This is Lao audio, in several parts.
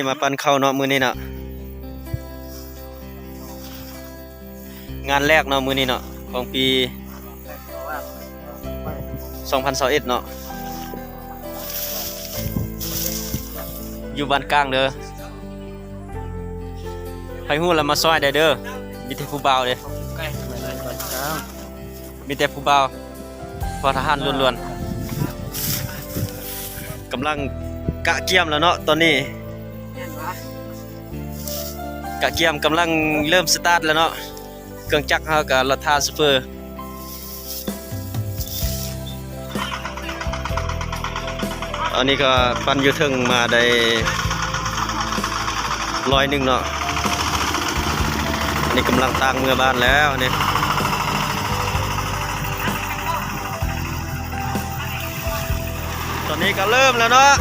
ມາປັ້ນເຂົ້າເນາະ ມື້ນີ້ເນາະ ງານແລກເນາະ ມື້ນີ້ເນາະ ຂອງປີສອງພັນຊາວເອັດເນາະ ຢູ່ບ້ານກາງເດີ ໃຜຮູ້ລະມາຊ່ອຍໄດ້ເດີ ມີແຕ່ຜູ້ບ່າວເດ້ ມີແຕ່ຜູ້ບ່າວ ພໍທະຫານລ້ວນໆ ກຳລັງກະກຽມແລ້ວເນາະຕອນນີ້ ກະກຽມກຳລັງເລີ່ມສະຕາດແລ້ວເນາະ ເຄື່ອງຈັກເຮົາກະລໍຖ້າໂຊເຟີ ອັນນີ້ກໍປັ່ນຢູ່ເທິງມາໄດ້ຮ້ອຍໜຶ່ງເນາະ ອັນນີ້ກຳລັງຕ່າງເມືອບ້ານແລ້ວນີ້ ຕອນນີ້ກໍເລີ່ມແລ້ວເນາະ.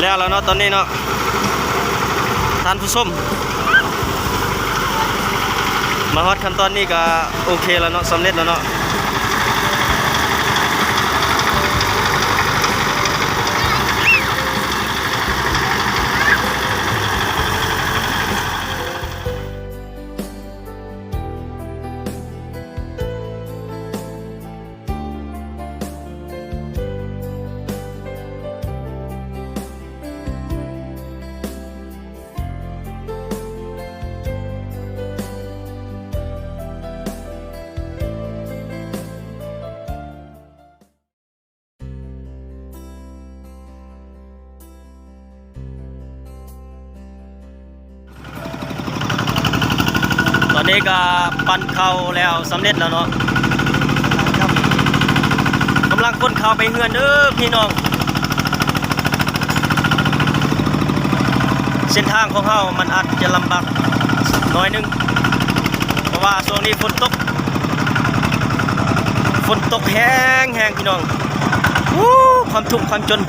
ແລ້ວແລ້ວເນາະ ຕອນນີ້ເນາະ ທ່ານຜູ້ຊົມ ມາຮອດຂັ້ນຕອນນີ້ກໍໂອເຄແລ້ວເນາະ ສຳເລັດແລ້ວເນາະ. ຕອນນີ້ກໍປັ່ນເຂົ້າແລ້ວ ສຳເລັດແລ້ວເນາະ ກຳລັງຂົນເຂົ້າໄປເຮືອນເດີພີ່ນ້ອງ. ເສັ້ນທາງຂອງເຮົາມັນອາດຈະລຳບາກໜ້ອຍໜຶ່ງ ເພາະວ່າຊ່ວງນີ້ຝົນຕົກ ຝົນຕົກແຮງໆ ພີ່ນ້ອງ. ໂອ້ ຄວາມທຸກຄວາມຈົນ